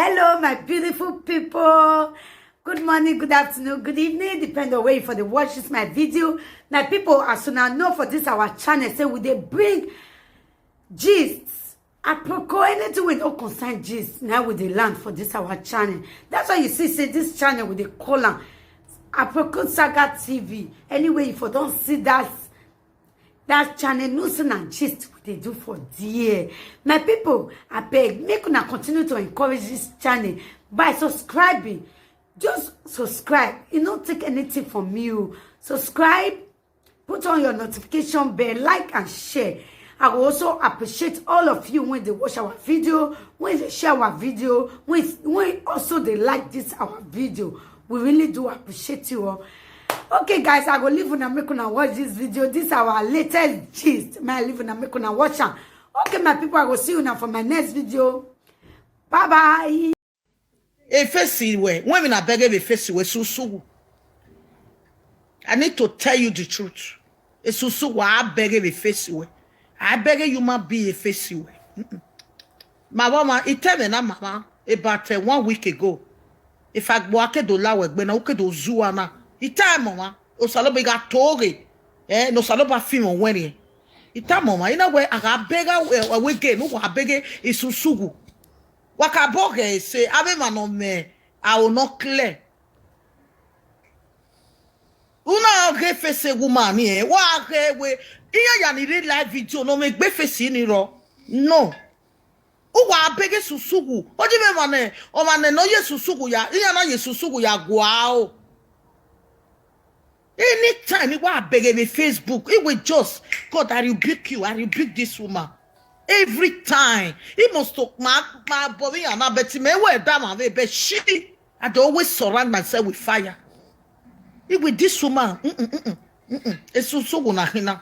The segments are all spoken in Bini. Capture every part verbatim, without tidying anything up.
Hello, my beautiful people. Good morning, good afternoon, good evening, depend on where you for dey watch this my video. My people, as una know for this our channel, say we dey bring gist, aproko, anything wey no concern gist, na we dey land for this our channel. That's why you see say this channel we dey call am Aproko Saga T V. Anyway, you for don see that that channel, no say na gist we dey do for there. My people, abeg, make una continue to encourage this channel by subscribing. Just subscribe. E no take anything from you. Subscribe, put on your notification bell, like and share. I will also appreciate all of you when they watch our video, when they share our video, when, when also they like this our video. We really do appreciate you all. Okay, guys, I go leave una, make una watch this video. This our latest gist. May I leave una, make una watch am. Okay, my people, I go see una for my next video. Bye bye. Efesi wẹ, wẹ mi na bẹghe vbe efesi wẹ, susu. I need to tell you the truth. Esusu wẹ, a bẹghe vbe efesi wẹ. A bẹghe human being efesi wẹ. Mm-mm. Ma vbe ọmwa, I tẹ mwẹ na, mama, about, eh, one week ago. If I gbo, a ke do la wẹ egbe na, u ke do zu ua na. I tama ọmwa, Osanobua gha to ghe. Eh, ne Osanobua fi mwẹ ọwẹnrẹn. I tama ọmwa, I na wẹ, a gha bẹghe, eh, wege, ne uwa bẹghe esusu wu. Wa ka bọ ghẹ ẹse, avbe emwa ne ọ mwẹ aro ne ọ clear. Una ghe efesi wu ma ni, eh, wa ghe wẹ, iran ya ni rre live video ne ọ mwẹ egbe efesi ni rrọọ. No. Uwa bẹghe esusu wu. Ọ ji mwẹ ọmwa nẹ, ọmwa nẹ ne ọ ye esusu wu ya, iran na ye esusu wu ya gua o. Anytime I wa bẹghe vbe Facebook, I will just, "God, I rebuke you, I rebuke this woman." Every time. I must talk, ma, ma bọ vbe iran na, but mẹ wẹ da ma vbe, but she, I dey always surround myself with fire. I will this woman, mm-mm, mm-mm, mm-mm. Esusu wu na khin na.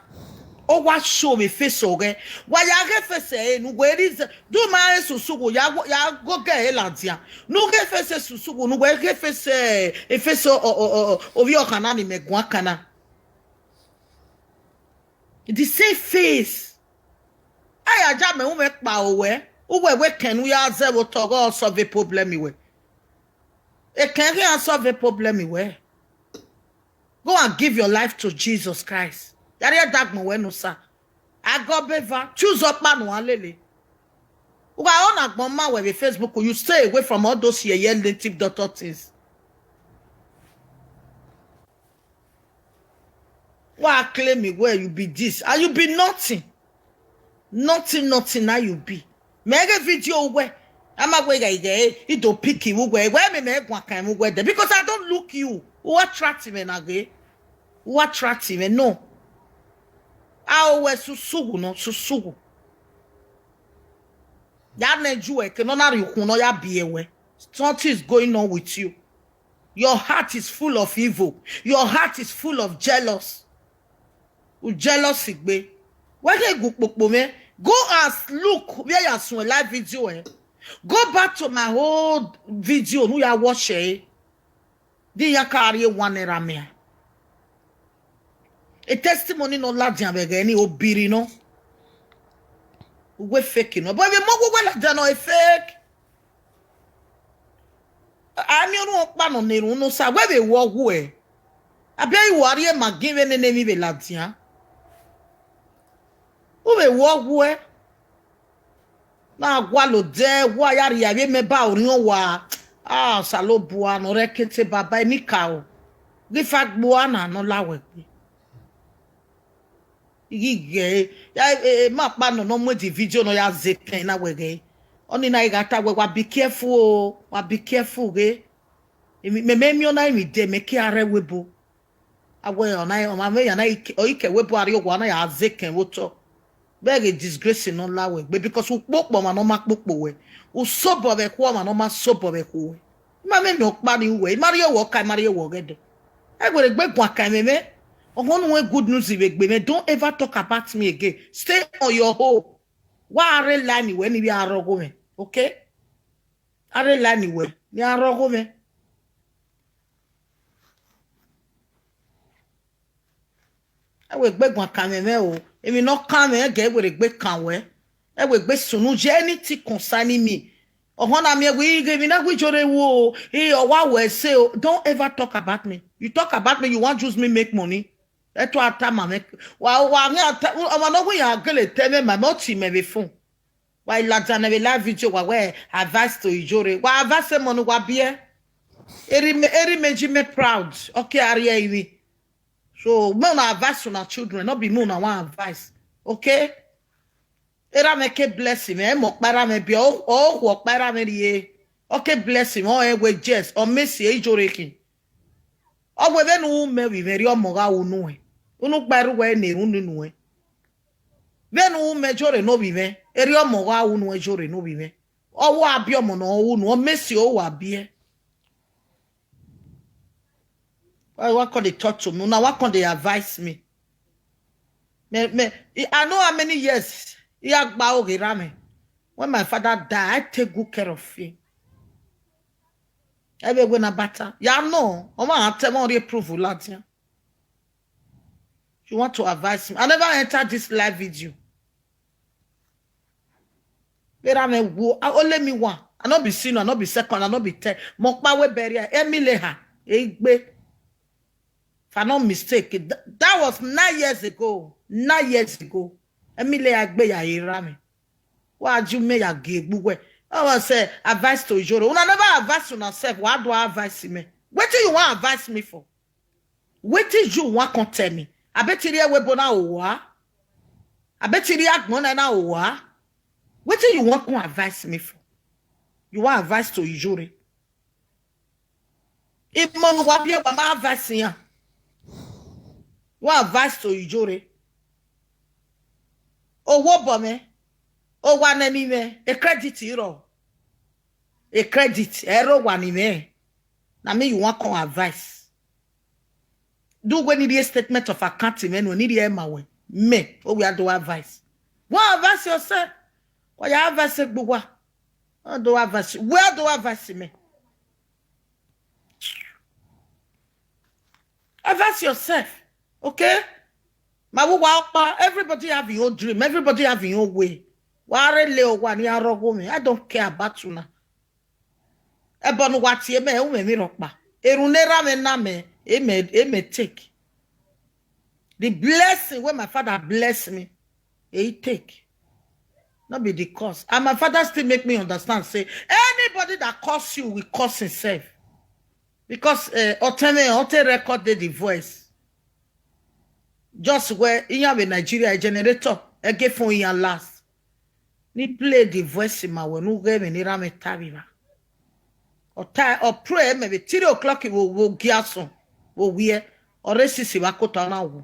Ọ wa show vbe efesi ọghẹ. Wa ya ghe efesi ẹre, ne uwẹ reason, do ma esusu wu ya go, ya go ghe ẹre ladian. Ne u ghe efesi esusu wu, ne uwẹ ghe efesi, efesi o, o, o, o, ovbi ọkhan na ni mẹ guan kan na. The same face. A ya ja mẹ, u mwẹ kpa owẹ. Uwẹ wẹ kẹn ne u ya zẹ vbe otọ, ọ ghe ọ solve problem wẹ. Ekẹn khian solve problem wẹ. Go and give your life to Jesus Christ. Ya rhie dagbọn wẹ ne Osa. A gọ beva, choose ọkpa ne uwa lele. Uwa ọ na gbọn ma wẹ vbe Facebook, you stay away from all those yeye native doctor things. Wa claim me where you be this, and you be nothing. Nothing, nothing, now you be. Mẹ ghe video wẹ, a ma wẹ gha ighe, I do pick you wẹ, wẹ mẹ mẹ guan kan mu wẹ de, because I don't look you. U attract me na ghe. U attract me, no. A o wẹ susu wu nọ, susu wu. Ya nẹ ju ẹre ke nọ na rhie ukhun nọ ya biẹ wẹ. Something is going on with you. Your heart is full of evil. Your heart is full of jealous. U jealous igbe. Wẹ khe gu kpokpo mwẹ. Go and look where you are suẹn live video, eh. Go back to my old video, ne u ya watch, eh. Di ya ka rhie one naira mẹ. A testimony nọ ladian vbe ẹghẹ ni, obiri nọ. Uwẹ fake nọ. But vbe mọ uwẹ ladian nọ, e fake. A miẹn orhunmwu ọkpa nọ ne erhunmwu ne Osa, wẹ vbe wọ wuẹ? Abia i wa rhie ma gin vbe nene emwi vbe ladian. U vbe wọ wuẹ? Na gualọ odẹ, wa ya rhie avbe mẹ ba orhiọn wa. Ah, Osanobua ne ọ rre ẹkete baba, enikaro. Ghi fa gbe ua na ne ọ la wẹ gbe. I ghi ghẹ, ya, e, e, ma kpa nọ, ne ọ mu the video nọ ya zẹ ekẹn na wẹ ghẹ. Ọnii na i gha ta wẹ, wa be careful o, wa be careful ghe. Emwi, mẹ, mẹ miẹn ọna emwi dẹ, mẹ ke a rre ẹvbo ebo. A wẹ ọna, ọmwa mwẹ ya na, ọ i ke ẹvbo ebo a rrie owa na ya zẹ ekẹn vbe otọ. Vbe ghe disgrace nọ la wẹ gbe, because u kpokpo ọmwa ne ọ ma kpokpo wẹ. U sobọ vbe ẹkhuẹ ọmwa ne ọ ma sobọ vbe ẹkhuẹ uwẹ. I ma mwẹ emwi ọkpa ni uwẹ, I ma rhie wẹ ọka, I ma rhie wẹ ọghẹdẹ. Ẹ wẹ rhe gbe guan kan ẹmwẹ mwẹ. Ọghọ ne u mwẹ good news vbe egbe mwẹ, don't ever talk about me again. Stay on your own. Wa rre line wẹ ne I vbe a rrọọ ọghomwẹ, okay? A rre line wẹ ne I a rrọọ ọghomwẹ. Ẹ wẹ gbe guan kan mwẹ mwẹ o. Emwi ne ọ kan mwẹ, ẹgẹ ẹ wẹ rhe gbe kan wẹ. Ẹ wẹ gbe sunu ye anything concerning me. Ọmọ na miẹn wẹ ighẹ emwi na wẹ Ijore ru o, e, ọ wa wẹ ẹse o. Don't ever talk about me. You talk about me, you wan use me make money. Ẹto a tama mwẹ. Wa, wa, ọmwa ne ọ wẹ iran gele tẹ mwẹ ma, mẹ ọ tie mẹ vbe phone. Wa i ladian ne vbe live video, wa wẹ advice to Ijore. Wa advice emọ ne uwa biẹ. Erha mẹ, erha mẹ ji mẹ proud. Okay, a rhie ẹrinmwi. So, me una advice una children, no be me una wan advice. Okay? Erha mwẹ ke bless mwẹ, emọ ọkpa erha mwẹ biẹ, ọ, ọ okhuo ọkpa erha mwẹ rhie. Ọ ke bless mwẹ, ọ rẹn wẹ yes, ọ mesi Ijore khin. Ọ wẹ vbene u ru mẹ vbe mwẹ, erriọ ọmọ gha ru nuẹn. Unu gba erha uwẹ ne erhunmwu nuẹn. Vbene u ru mẹ Ijore ne ovbi mwẹ, erriọ ọmọ gha ru nuẹn Ijore ne ovbi mwẹ. Ọ wa biẹ ọmọ ne ọ ru nuẹn, ọ mesi ọ wa biẹ. Why you wan come dey talk to me? Una wan come dey advise me. Me, me, I, I know how many years I gba oghe erha mwẹ. When my father die, I take good care of him. Ẹ vbe wẹ ne a bata. Ya nọ, ọmwa a tẹ mwẹ ọ rhie proof ladian. You want to advise me? I never enter this live video. Vbe erha mwẹ wu, a, only me one. I no be senior, I no be second, I no be third. Mẹ ọkpa wẹ burial, Emily ha, egbe. If I'm not mistake, th-, that was nine years ago. Nine years ago. Emily ha egbe ya erha mwẹ. Wa ju mẹ ya gie egbe uwẹ. I was say advice to Ijore. Una never advise una self. Wa do advice me. Wetin you wan advise me for? Wetin you wan come tell me? Abeti rhie ẹvbo ebo na ro wa? Abeti rhie agbọn na na ro wa? Wetin you wan come advise me for? You wan advice to Ijore? Emọ ne uwa biẹ, wa ma advice iran. Wa advice to Ijore. Owo obọ mwẹ, owa nene mwẹ, e credit rrọọ. E credit, ẹ rre owa ne mwẹ. Na me you wan come advice. Do we need a statement of account mwẹ nuẹn, need a ma wẹ. Me, o we a do advice. Wa advice yourself. Wa ya advice egbe uwa. A do advice. Wẹ a do advice me. Advice yourself. Okay? Ma vbe uwa ọkpa, everybody have your own dream, everybody have your own way. Wa rre le owa ni a rrọọ ọghomwẹ. I don't care about una. Ẹbọ ne uwa tie mẹ, u mwẹ emwi rhọkpa. Erhunmwu ne erha mwẹ na mẹ, e mẹ, e mẹ take. The blessing wey my father bless me, e take. No be the curse. And my father still make me understand, say, anybody that curse you will curse himself. Because, eh, ọtẹmwẹ, ọtẹn record dey the voice. Just where iyan vbe Nigeria, a generator, ẹ ghe phone iyan last. Ni play the voice ma wẹ ne u ghẹ ẹmwẹ ne erha mwẹ ta vbe evba. Ọ ta, ọ pray mẹ vbe three o'clock vbe, vbe ogie asọn, vbe owiẹ, ọ rre sisi vbe akota na wu.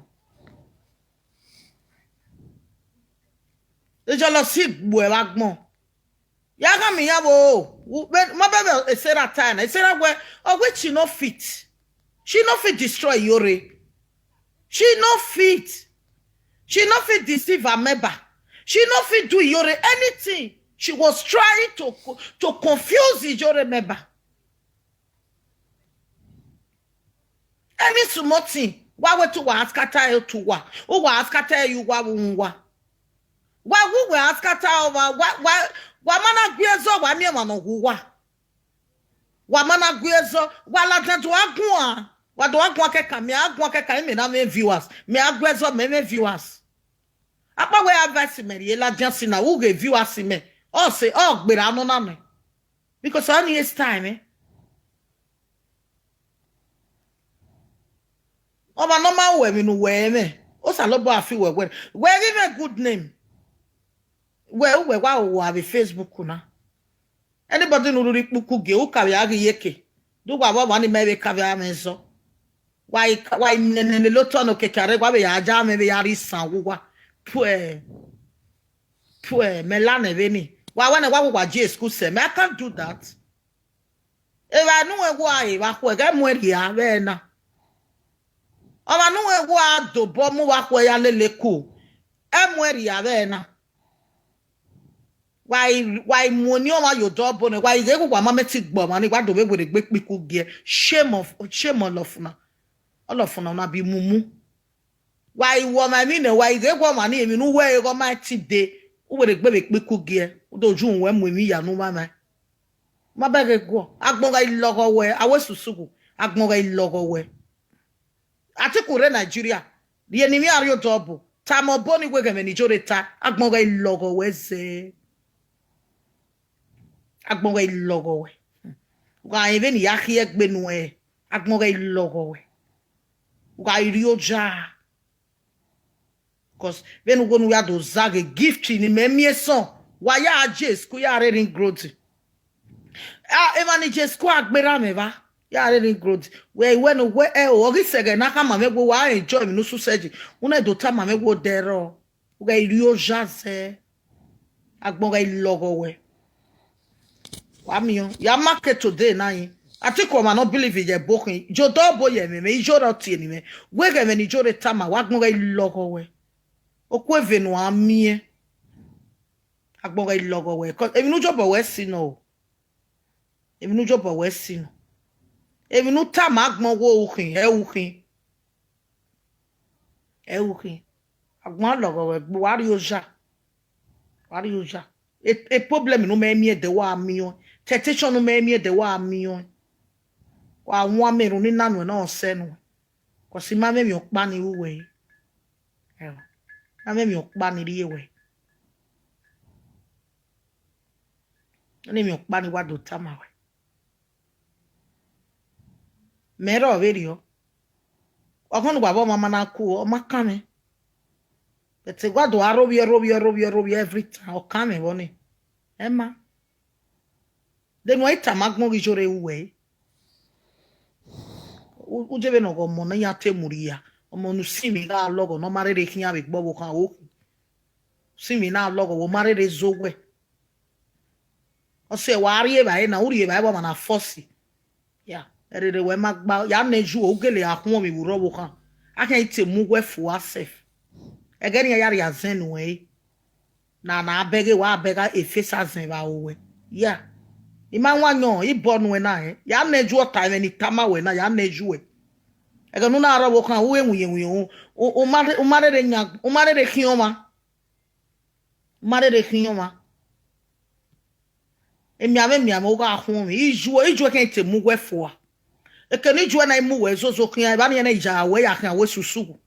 Ejọlọ si gbuẹ vbe agbọn. Ya gha miẹn iran vbo, u-, vbe, ma bẹbẹ Sarah ta na. Sarah wẹ, ọ wẹ she no fit. She no fit destroy Iyore. She no fit. She no fit deceive her member. She no fit do Iyore anything. She was trying to co-, to confuse Iyore member. Any small thing, wa wẹ te uwa scatter ẹ, te uwa, uwa scatter ẹ ye uwa vbe uhunmwu uwa. Wa wẹ uwẹ a scatter ọmwa, wa, wa, wa ma na gui ẹzọ, wa miẹn ọmwa ne ọ wu uwa. Wa ma na gui ẹzọ, wa ladian do a guan, wa do a guan kẹkan, mẹ a guan kẹkan, mẹ na mwẹ viewers, mẹ a gui ẹzọ, mẹ mwẹ viewers. Akpawẹ advice mẹ rhie ladian si na, u ghe viewers mẹ, ọ sẹ, ọ gberra nọ na nẹ. Because ọni e style mẹ. Ọmwa ne ọ ma ru ẹmwẹ ne uwẹ mwẹ, Osanobua fi uwẹ wẹ, wẹ ghi mwẹ good name. Wẹ, uwẹ wa ru uwa vbe Facebook na. Anybody ne u rhirhi kpuku gie, u ka vbe a ghi ye eke. Do uwa vbe ọmwa ni ma vbe ka vbe a mwẹ zọ. Wa i ka, wa i nene lele otọ ne okiekie rre, wa vbe ya ja mwẹ vbe ya rhie isan wu uwa. Puẹ. Puẹ, mẹ la nẹ vbene. Wa wẹ nẹ wa vbe uwa ji excuse mẹ. I can't do that. Evba ne uwẹ wa re vbe akhuẹ, ghẹ muẹn rhia vbe ẹre na. Ọmwa ne uwẹ wa dobọ mu vbe akhuẹ ya lele ku, ẹ muẹn rhia vbe ẹre na. Wa i, wa i mu eni ọmwa ye odọ ọbo nẹ, wa i ghe wa ma mẹ te gbe ọmwa ni, wa do vbe werriegbe kpiku giẹ. Shame of, shame all of una. All of una, una be mumu. Wa i ru ọmwa emwi nẹ, wa i ghe wa ọmwa ni emwi ne uwẹ ẹre ghe ọ ma te dee, u werriegbe vbe kpiku giẹ, u do ju wẹ mu emwi ya ne u mwamwa. Ma bẹghe guọ, agbọn gha i lọghọ wẹ, a wẹ susughu, agbọn gha i lọghọ wẹ. Atiku rre Nigeria, rhie ne imẹ a rrie odọ ọbo, tama ọbo ni wẹ ghẹ ẹmwẹ ne Ijore ta, agbọn gha i lọghọ wẹ zẹ. Agbọn gha i lọghọ wẹ. U gha rẹn vbene I ya khiẹ egbe nuẹn, agbọn gha i lọghọ wẹ. U gha i rri oja. Because vbene uwu ne u ya do zaghe gift ne imẹ miẹn sọn, wa ya je school ya rre Ring Road. Ah, emwa ni je school a gberra mwẹ evba, ya rre Ring Road. Wẹ iwẹ ne uwẹ ẹo, ọ ghi sẹ ẹghẹ ne a khama mwẹ wẹ wa enjoy emwi ne u susẹ yi, u na do tama mwẹ wẹ odẹ rrọọ. U ghẹ i rri oja zẹ, agbọn ghẹ i lọghọ wẹ. Wa miẹn, ya market today na yin. Atiku ọmwa ne ọ believe ye ẹbokhin, je odọ ọbo ye ẹmwẹ mwẹ, Ijore ọ tie ne imẹ. Wẹ ghẹ ẹmwẹ ne Ijore tama, wa agbọn ghẹ i lọghọ wẹ. Okuo eve ne uwa miẹn, agbọn ghẹ i lọghọ wẹ. 'Cause emwi ne u jobọ wẹ si nọ o. Emwi ne u jobọ wẹ si nọ. Emwi ne u tama agbọn wẹ u khin, ẹ u khin. Ẹ u khin. Agbọn lọghọ wẹ gbe, wa rrie oja. Wa rrie oja. E, e problem ne u mẹ miẹn dẹ wa miẹn. Temptation ne u mẹ miẹn dẹ wa miẹn. Wa wan amẹ erhunmwu na nuẹn ne ọ sẹ nuẹn. 'Cause I ma mwẹ emwi ọkpa ni ru wẹ. Ẹo. I ma mwẹ emwi ọkpa ni rhie wẹ. Ọnii emwi ọkpa ni wa do tama wẹ. Mẹ rrọọ vberriọ. Ọghọn ne uwa vbe ọmwa ma na ku, ọ ma kan mwẹ. But I wa do a rhovbiẹ, rhovbiẹ, rhovbiẹ, rhovbiẹ every time. Ọ kan mwẹ vbọ nii. Ẹ ma. De ne uwa i tama agbọn ghi Ijore ru wẹ. U, u je vbene ọ ghe ọmọ ne iran te mu rhia. Ọmọ ne usinmwi gha lọghọ ne ọ ma rherhe khian vbe egbe ọvbokhan ro. Usinmwi na lọghọ, wẹ ọ ma rherhe zẹ owẹ. Ọ sẹ wa rri evbare na, u rri evbare vbe ọmwa na force. Ya, ẹrherhe wẹ ma gba, ya nẹ yu, u gele a khuọnmwi vbe urrọ ọvbokhan. A khian i te mu uwẹ fua sef. Ẹghẹ ne iran ya rhie azẹn nuẹn re. Na, na bẹghe wa bẹgha efesa azẹn vbe aro wẹ. Ya. I ma wan yọn, I bọ nuẹn na rẹn. Ya nẹ yu ọta ẹmwẹ ni tama wẹ na, ya nẹ yu ẹ. Ẹghẹ ne u na rre ọvbokhan, u he winna winna, u, u, u ma rhe, u ma rherhe yan, u ma rherhe khian ọmwa. U ma rherhe khian ọmwa. Emianmwẹ emianmwẹ u gha khuọnmwi, ijuẹ, ijuẹ khian te mu uwẹ fua. Eke ne ijuẹ na i mu uwẹ zozo khian, evba ni ẹnrẹn ya wẹ ya khian wẹ susughu.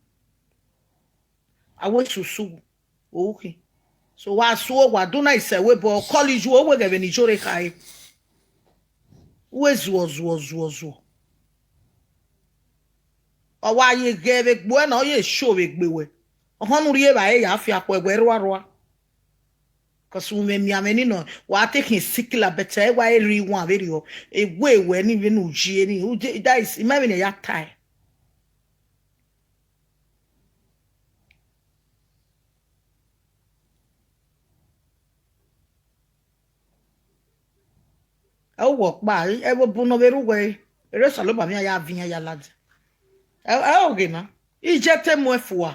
A wẹ susughu, o khin. So wa suo, wa do na isẹ wẹ bọ, kọlọ ijuẹ, u wẹ ghẹ vbene Ijore khare. U wẹ zuọ, zuọ, zuọ, zuọ. Ọ wa ye ghẹ vbe egbe uẹ na, ọ ye sho vbe egbe wẹ. Ọhọn ne u rri evbare ya fi akhuẹ wẹ rua rua. 'Cause u mwẹ emianmwẹ ni nọ, wa te khian sikila, but ẹ wa rri iwan vberriọ, ewe wẹ ni vbene u ye ni, u je, that is, I ma vbene ya tae. Ẹ, uwẹ ọkpa, ẹ vbe bu ne ọ vbe rre uwẹ, erha Osanobua mwẹ iran ya viọ iran ya ladian. Ẹ, ẹ, oghe na, iye te mu ẹn fua.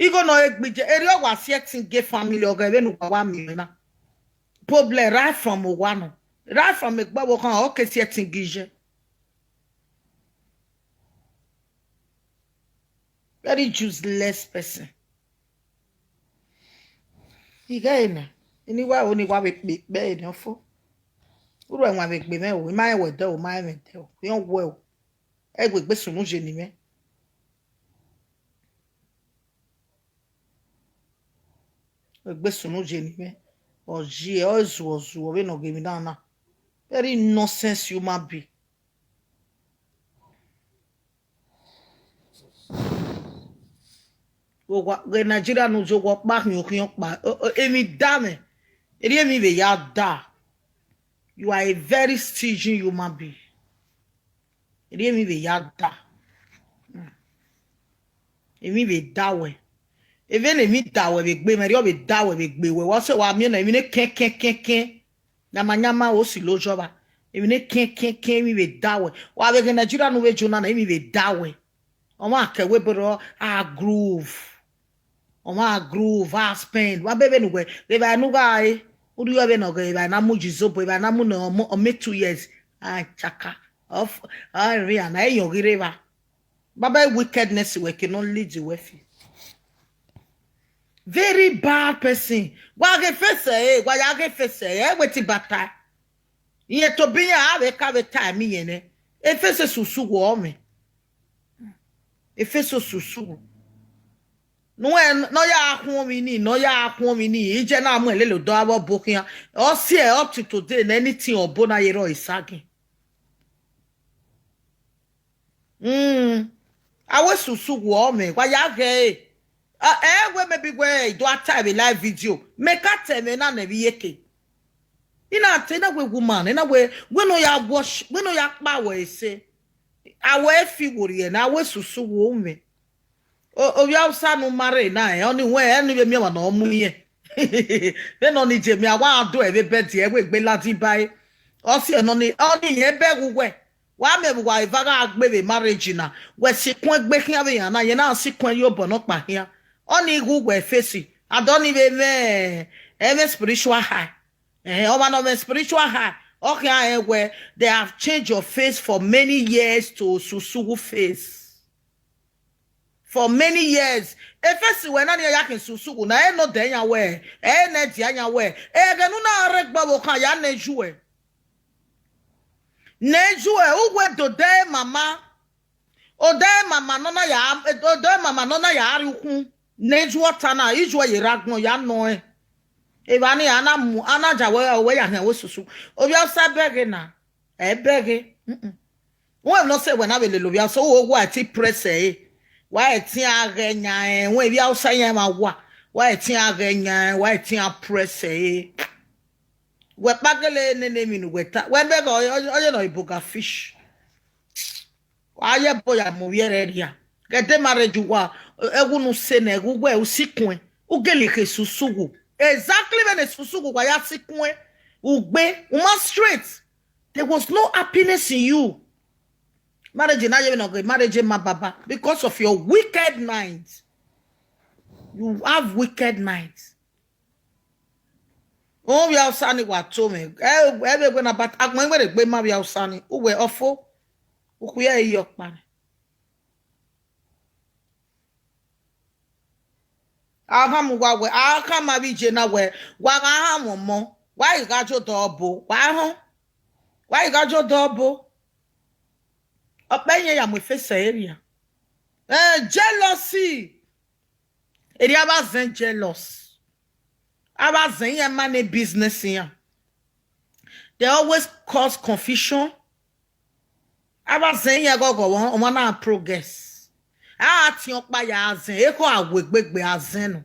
Igho ne ọ he gbe iye, erriọ wa si ẹtin gie family ọghẹ vbene uwa wa miẹn na. Problem right from owa nọ, right from egbe ọvbokhan, ọ ke si ẹtin gie iye. Very useless person. Ighẹ na, ini wa ro ni wa vbe kpe ikpẹ ne ọ fo. U ru ẹwaẹn vbe egbe mwẹ o, I ma rẹn wẹ dẹ o, I ma rẹn mwẹ dẹ o, rhiọn wẹ o. Ẹ wẹ egbe sunu ye ne imẹ. Egbe sunu ye ne imẹ. Ọ ye, ọ zuọ zuọ vbene ọ ghe emwi na na. Very nonsense human being. Owa, ghe Nigeria ne u ye owa ọkpa khian okhian ọkpa, o, o, emwi da mwẹ, erriọ emwi vbe ya da. You are a very stingy human being. Erriọ emwi vbe ya da. Hmm. Emwi vbe da wẹ. Evbene emwi da wẹ vbe egbe mwẹ, erriọ vbe da wẹ vbe egbe wẹ. Wa sẹ wa miẹn na, emwi ne kẹn, kẹn, kẹn, kẹn. Nyama, nyama, o si lojọ vba. Emwi ne kẹn, kẹn, kẹn, emwi vbe da wẹ. Wa vbe ghe Nigeria ne u vbe ye na na, emwi vbe da wẹ. Ọmwa kẹ wẹ berọ, a groove. Ọmwa a groove, a spend. Wa bẹbẹ ne uwẹ, evbare ne u gha re, u rhie vbene ọ ghe evbare na mu yi zobo, evbare na mu ne ọmọ, ọmọ two years. A chaka. Of, a ri ana, eyọn ghi rre evba. Baba, wickedness wẹ ke nọ lead wẹ fi. Very bad person. Wa ghe face ẹre, wa ya ghe face ẹre, ẹ wẹ te bata. Irẹn tobọ iran a vbe ka vbe ta ẹmwẹ irẹn nẹ. Efeso susu wọ mwẹ. Efeso susu wọ. Ne ọ ya khuọnmwi nii, ne ọ ya khuọnmwi nii, iye na mu ẹn lele odọ avbe ọbo khian. Ọ si ẹre up to today ne anything ọbo na ye rrọọ esagiẹn. Mm. A wẹ susu wọ mwẹ, wa ya ghẹ ẹre. Ẹ wẹ maybe wẹ I do a ta vbe live video. Mẹ ka ta ẹmwẹ na nẹ vbe iyeke. I na te na wẹ woman, na wẹ, wẹ ne ọ ya wash, wẹ ne ọ ya kpa wẹ ese. A wẹ fi wo rhie na, a wẹ susu wọ mwẹ. Ovbi Hausa ne u ma rre na, ọnii wẹ, ẹni vbe miẹn ọmwa ne ọ mu irẹn. Vbene ọnii je miẹn, a wa do ẹre vbe bed, ẹ wẹ egbe ladian ba ẹre. Ọ si ẹre ne ọnii, ọnii irẹn bẹghe uwẹ. Wa miẹn vbe uwa eva gha gbe vbe marriage na, wẹ sikun egbe khian vbe iran na, yẹn na sikun ye obọ nọkpa khian. Ọnii ghe uwẹ efesi, and ọnii vbe mwẹ ẹmwẹ spiritual high. Ẹhẹn, ọmwa ne ọ mwẹ spiritual high, ọ khian rẹn wẹ they have changed your face for many years to susu face. For many years. Efesi wẹ na ni ya khin susu na, ẹ nọ dẹ yan wẹ, ẹ nẹ dia yan wẹ, ẹghẹ ne u na rre gbe ọvbokhan ya nẹ yu ẹ. Nẹ yu ẹ, uwẹ do dẹ mama. Odẹ mama nọ na ya, odẹ mama nọ na ya rrie ukhun. Nẹ yu ọta na, iyuẹ ye rre agbọn ya nọ ẹn. Evba ni a na mu, a na ja wẹ, wẹ ya khian wẹ susu. Ovbi Hausa bẹghe na, ẹ bẹghe. Mm-mm. Wẹ nọ sẹ wẹ na vbe lele ovbi Hausa, wo wa ti press ẹre. Wa ẹtin a ghẹ yan ẹn, wẹ ivbi Hausa yan ma wa. Wa ẹtin a ghẹ yan ẹn, wa ẹtin a press ẹre. Wẹ kpagele nene emwi ne uwẹ ta, wẹ bẹghe ọ, ọ, ọ ye nọ iboga fish. Wa ye ẹbọ ya mu ovbi ẹre rria. Ghẹ de marriage uwa, ẹghẹ unu sẹ nẹ, ẹghẹ uwẹ u sikun ẹn, u gele khe susu wu. Exactly vbene susu wu wa ya sikun ẹn, u gbe, u ma straight. There was no happiness in you. Marriage na ye vbene ọ ghe marriage ma baba because of your wicked mind. You have wicked mind. Ovbi Hausa ni wa to mwẹ. Ẹ, ẹ vbe wẹ na, but agbọn iwẹrẹ egbe ma ovbi Hausa ni. Uwẹ ọfo. Ukhue ẹre ye ọkpa nẹ. A khama uwa wẹ, a khama avbe iye na wẹ, wa gha hama ọmọ, wa i gha jodọ ọbo, wa họn. Wa i gha jodọ ọbo. Ọkpa iye ya mu efesa ẹre rria. Eh, jealousy. Erriọ avbe azẹn jealous. Avbe azẹn iran ma ne business iran. They always cause confusion. Avbe azẹn iran ghọghọ, ọmwa na progress. A tiẹn ọkpa ya azẹn, ekhọe a wegbe gbe azẹn nọ.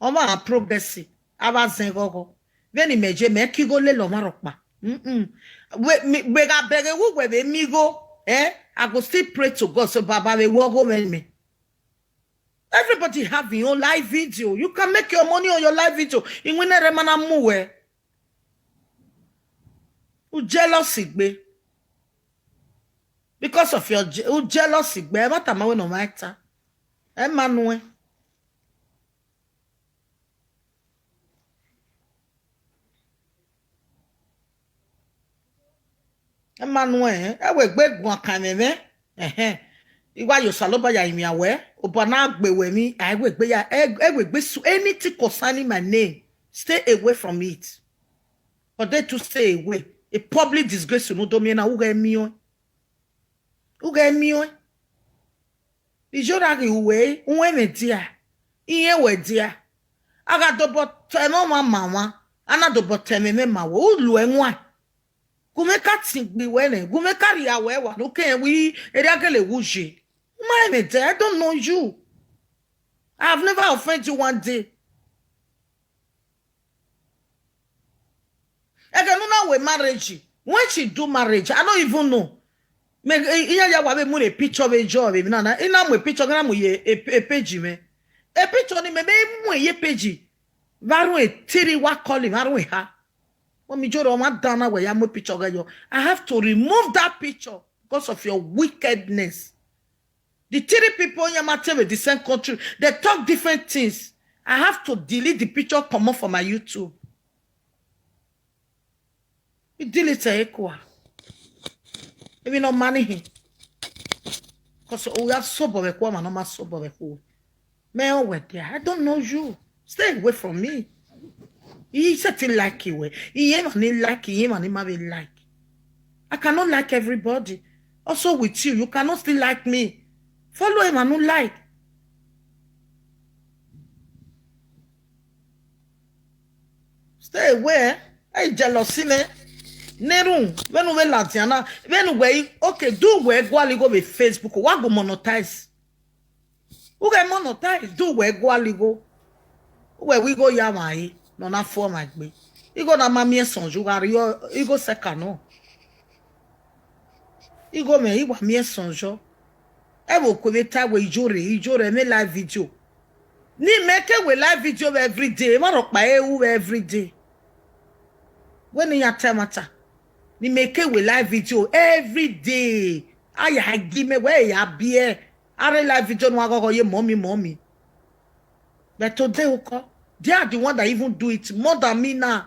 Ọmwa na progress, avbe azẹn ghọghọ. Vbene imẹ ye, mẹ ke igho lele ọmwa rhọkpa. Mm-mm. Wẹ, mi, wẹ gha bẹghe vbe uwẹ vbe miẹn igho, eh? I go still pray to God, so Baba vbe wẹ ọghomwẹ mẹ. Everybody have your own live video. You can make your money on your live video. Iwinna rẹ ma na mu wẹ. U jealous gbe. Because of your je-, u jealous gbe. Ẹ ma tama wẹ ne ọ ma ta. Ẹ ma nuẹn. Ẹ ma nuẹn, ẹ wẹ egbe guan kan ẹmwẹ mwẹ. Ẹhẹn. I wa ye Osanobua ya rinmwian wẹ, obọ na gbe wẹ emwi, a i wẹ egbe ya, ẹ, ẹ wẹ egbe su anything concerning my name. Stay away from it. But they to stay away. A public disgrace ne u do miẹn na, u ghẹ miẹn ọẹn. U ghẹ miẹn ọẹn. Iyora ghi ru wẹ, u ru ẹmwẹ dia, irẹn wẹ dia. A gha dobọ ta ẹmwẹ ọmwa ma mwa, a na dobọ ta ẹmwẹ mwẹ ma wẹ, u lu ẹwaẹn. Gu mwẹ ka tin gbe wẹ nẹ, gu mwẹ ka rhia wẹ wa, ne u kẹ wẹ erriọ a gele wu ye. U ma rẹn mwẹ dia, I don't know you. I have never offend you one day. Ẹghẹ ne u na wẹ marriage, when she do marriage, I don't even know. Mẹ, i, iran ya wa vbe mu ne picture vbe jọ vbe emwi na na, I na mu picture, I na mu ye e, e page mwẹ. E picture ni mẹ, mẹ mu ye page. Vbe arun etiri wa call him, vbe arun eha. Mummy Ijoro, ọmwa dan na wẹ ya mu picture ghẹ yọ. I have to remove that picture because of your wickedness. The three people in Yamate with the same country, they talk different things. I have to delete the picture, comot for my YouTube. I delete ẹre kua. Emwi ne ọ ma ni hin. Because u ya sobọ vbe ẹkhuẹ, ọmwa ne ọ ma sobọ vbe ẹkhuẹ. Mẹ ọ wẹ dia, I don't know you. Stay away from me. I sẹtin like wẹ. I ye emwa ni like, I ye emwa ni ma vbe like. I cannot like everybody. Also with you, you cannot still like me. Follow him and no like. Stay away. Hey, jealousy me. Neru, vbene u vbe ladian na, vbene uwẹ i, okay, do uwẹ gualọ igho vbe Facebook, wa gu monetize. U ghẹ monetize, do uwẹ gualọ igho. Uwẹ wẹ igho ya mwa re, ne ọ na fo ọmwa egbe. Igho na ma miẹn sọn yọ, u gha rrie igho sẹka nọ. Igho mwẹ i wa miẹn sọn yọ. Ẹvbo kue vbe ta wẹ iyore, iyore, mẹ live video. Ne imẹ ke wẹ live video vbe everyday, emwa rhọkpa ru vbe everyday. Wẹ ne iran ta ẹmwata. Ne imẹ ke wẹ live video everyday. A ya gi mẹ, wẹ ya biẹ. A rre live video ne uwa ghọghọ ye mommy, mommy. But today, Uko, they are the one that even do it more than me now.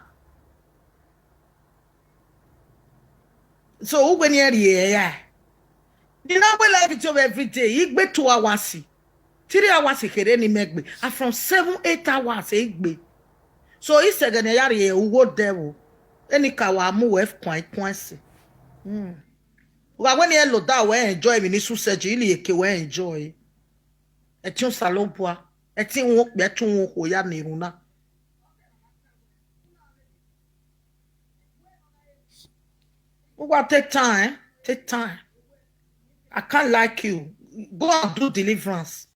So, uwẹ ne ẹ rhie ya. Ne I na wẹ live video every day, I gbe two hours. Three hours kherhe ne imẹ gbe. And from seven, eight hours, I gbe. So, I sẹ ẹghẹ ne I ya rhie ugho dẹ vbo. Eni ka wa mu wẹ kuan, kuan ẹse. Hmm. Wa wẹ ne I loda wẹ enjoy emwi ni success, ili eke wẹ enjoy. Ẹtin Osanobua, ẹtin wọn okpia, ẹtin wọn okhuo ya ne erhunmwu na. Uwa take time, eh? Take time. I can't like you. Go and do deliverance.